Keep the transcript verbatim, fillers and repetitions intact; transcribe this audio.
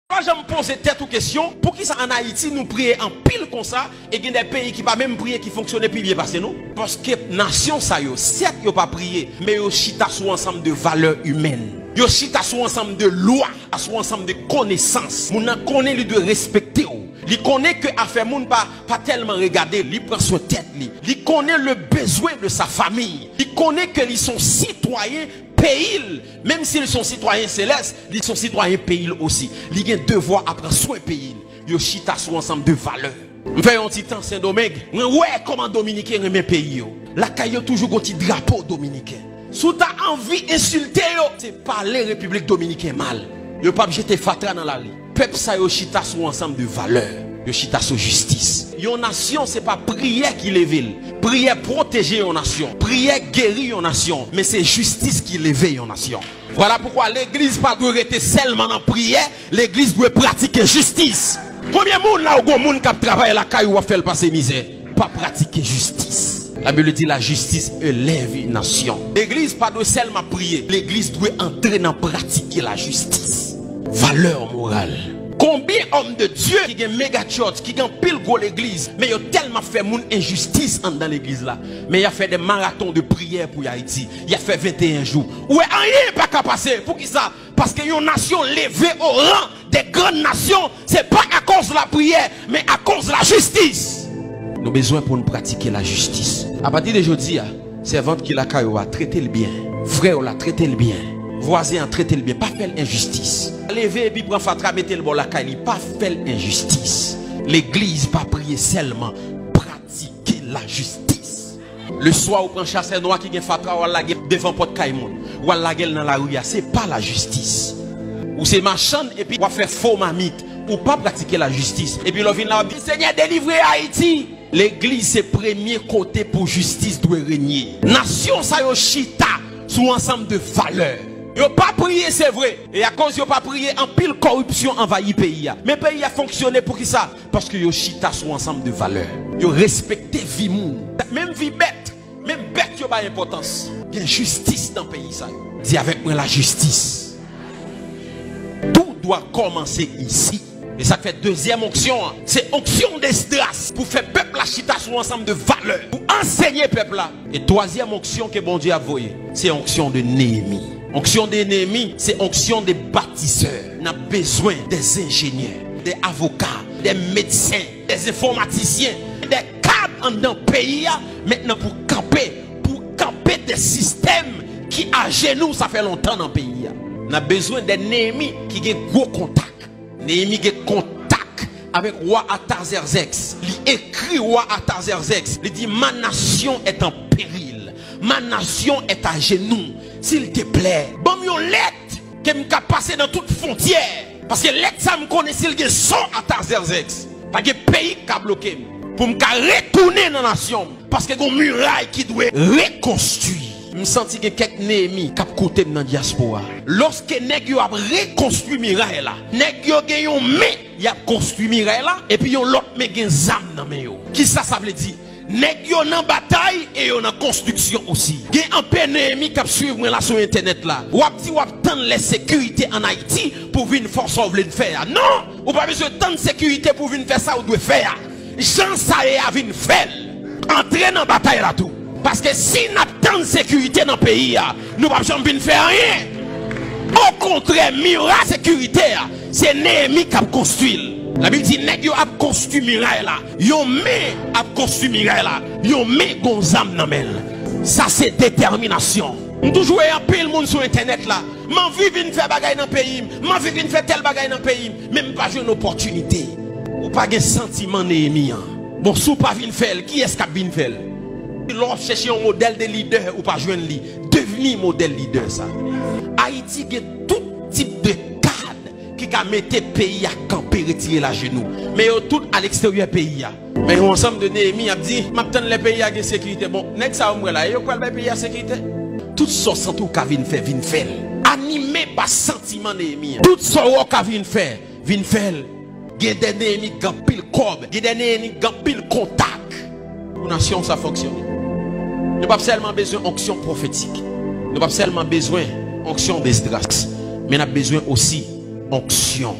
Pa janm poze tèt ou kesyon, poukisa ann Ayiti nou priye anpil konsa, e gen de peyi ki pa menm priye ki fonksyone pi byen pase nou? Paske nasyon sa yo, sèt yo pa priye, men yo chita sou ansanm de valè imèn. Yo chita sou ansanm de lwa, sou ansanm de konesans. Moun nan konnen li dwe respekte w. Li konnen ke afè moun pa, pa tèlman regade l, li pran swen tèt li. Li konnen le bezwen de sa famiy. Li konnen ke li se yon sitwayen peyi l. Menm si l se yon sitwayen selès, li se yon sitwayen peyi l osi. Li gen devwa a pran swen peyi l. Yo chita sou ansanm de valè. M fè yon ti tan Sendomeng, mwen wè kòman Dominiken renmen peyi yo. Lakay yo toujou gon ti drapo dominiken. Si w ta anvi ensilte yo, se pale Repiblik Dominiken mal. Yo p ap jete fatra nan lari. Pèp sa yo chita sou ansanm de valè. Yo chita sou jistis. Yon nasyon se pa priyè ki leve l. Priyè pwoteje yon nasyon. Priyè geri yon nasyon. Men se jistis ki leve yon nasyon. Vwala poukwa legliz pa dwe rete sèlman nan priyè, legliz dwe pratike jistis. Konbyen moun la ou gon moun k ap travay lakay ou, w ap fè l pase mizè? Pa pratike jistis. La Bible dit la justice élève une nation. Legliz pa dwe sèlman priye, legliz dwe antre nan pratike lajistis. Valè moral. Konbyen òm de Dye ki gen mega church, ki gen anpil gwo legliz, men yo tèlman ap fè moun enjistis anndan legliz la. Men y ap fè de maraton de priyè pou Ayiti. Y ap fè venteyen jou. Ou wè, anyen pa ka pase. Poukisa? Paske yon nasyon leve o ran de grann nasyon, se pa akoz lapriyè, men akoz lajistis. Nou bezwen pou n pratike lajistis. Apati de jodi a, sèvant ki lakay ou a, trete l byen. Frè w la, trete l byen. Vwazen an, trete l byen. Pa fè l enjistis. Leve epi pran fatra mete l bò lakay li. Pa fè l enjistis. Legliz pa priye sèlman. Pratike lajistis. Leswa ou pran chasè nwa ki gen fatra, w al lage devan pòt kay moun. W al lage l nan lari a. Se pa lajistis. Ou se machann epi w ap fè fo mamit. Ou pa pratike lajistis. Epi lè w vin la, w ap di, Senyè, delivre Ayiti. Legliz se premye kote pou jistis dwe renye. Nasyon sa yo chita sou ansanm de valè. Yo pa priye, se vre. E akoz yo pa priye, anpil kòripsyon anvayi peyi a. Men peyi a fonksyone poukisa? Paske yo chita sou ansanm de valè. Yo respekte vi moun. Menm vi bèt. Menm bèt yo bay enpòtans. Gen jistis nan peyi sa yo. Di avèk mwen, lajistis. Tout doit commencer ici. E sa k fè dezyèm onksyon an, se onksyon de Esdras pou fè pèp la chita sou ansanm de valè, pou ansenye pèp la. E twazyèm onksyon ke Bondye ap voye, se onksyon de Neyemi. Onksyon de Neyemi, se onksyon de batisè. N ap bezwen de enjenyè, de avoka, de medsen, de enfòmatisyen, de kad anndan peyi a, mentnan pou kanpe, pou kanpe de sistèm ki ajenou, sa fè lontan nan peyi a. N ap bezwen de Neyemi ki gen gwo kontak. Neyemi gen kontak avèk wa Atazèzèks. Li ekri wa Atazèzèks. Li di, Ma nation est en péril. Ma nation est à genoux. S'il te plaît, ban m yon lèt ke m ka pase nan tout fwontyè. Paske lèt sa m konnen si l gen son Atazèzèks. Pa gen peyi k ka bloke m. Pou m ka retounen nan nasyon m. Paske gon miray ki dwe rekonstwi. M santi gen kèk Neyemi k ap koute m nan dyaspora. Lòske nèg yo ap rekonstwi miray la, nèg yo gen yon men y ap konstwi miray la, epi yon lòt men gen zam nan men yo. Kisa sa vle di? Nèg yo nan batay e yo nan konstriksyon osi. Gen anpil Neyemi k ap swiv mwen la sou entènèt la. W ap di w ap tann lè sekirite ann Ayiti pou w vin fè sa w vle n fè a. Non! Ou pa bezwen tann sekirite pou w vin fè sa w dwe fè a. Jan sa ye a, vin fè l. Antre nan batay la tou. Paske si n ap tann sekirite nan peyi a, nou p ap janm vin fè anyen. Okontrè, miray sekirite a, se Neyemi k ap konstwi l. Labib di, nèg yo ap konstwi miray la. Yon men ap konstwi miray la. Yon men gon zam nan men l. Sa se detèminasyon. M toujou wè anpil moun sou entènèt la. M anvi vin fè bagay nan peyi m. M anvi vin fè tèl bagay nan peyi m. Men m pa jwenn opòtinite. Ou pa gen santiman Neyemi an. Bon, si w pa vin fè l, kiyès k ap vin fè l? Lè w ap chèche yon modèl de lidè, ou pa jwenn li. Devni modèl lidè sa. Ayiti gen tout tip de kad ki ka mete peyi a kanpe, retire l ajenou. Men yo tout aleksteryè peyi a. Men yon ansanm de Neyemi ap di, m ap tann lè peyi a gen sekirite. Bon, nèg sa yo m wè la, e yo k pral bay peyi a sekirite? Tout sa w santi w ka vin fè, vin fè l. Anime pa santiman Neyemi an. Tout sa w wè w ka vin fè, vin fè l. Gen de Neyemi k gen anpil kòb, gen de Neyemi k gen anpil kontak. Pou nasyon sa fonksyone, nou p ap sèlman bezwen onksyon pwofetik. Nou p ap sèlman bezwen onksyon Esdras, men n ap bezwen osi onksyon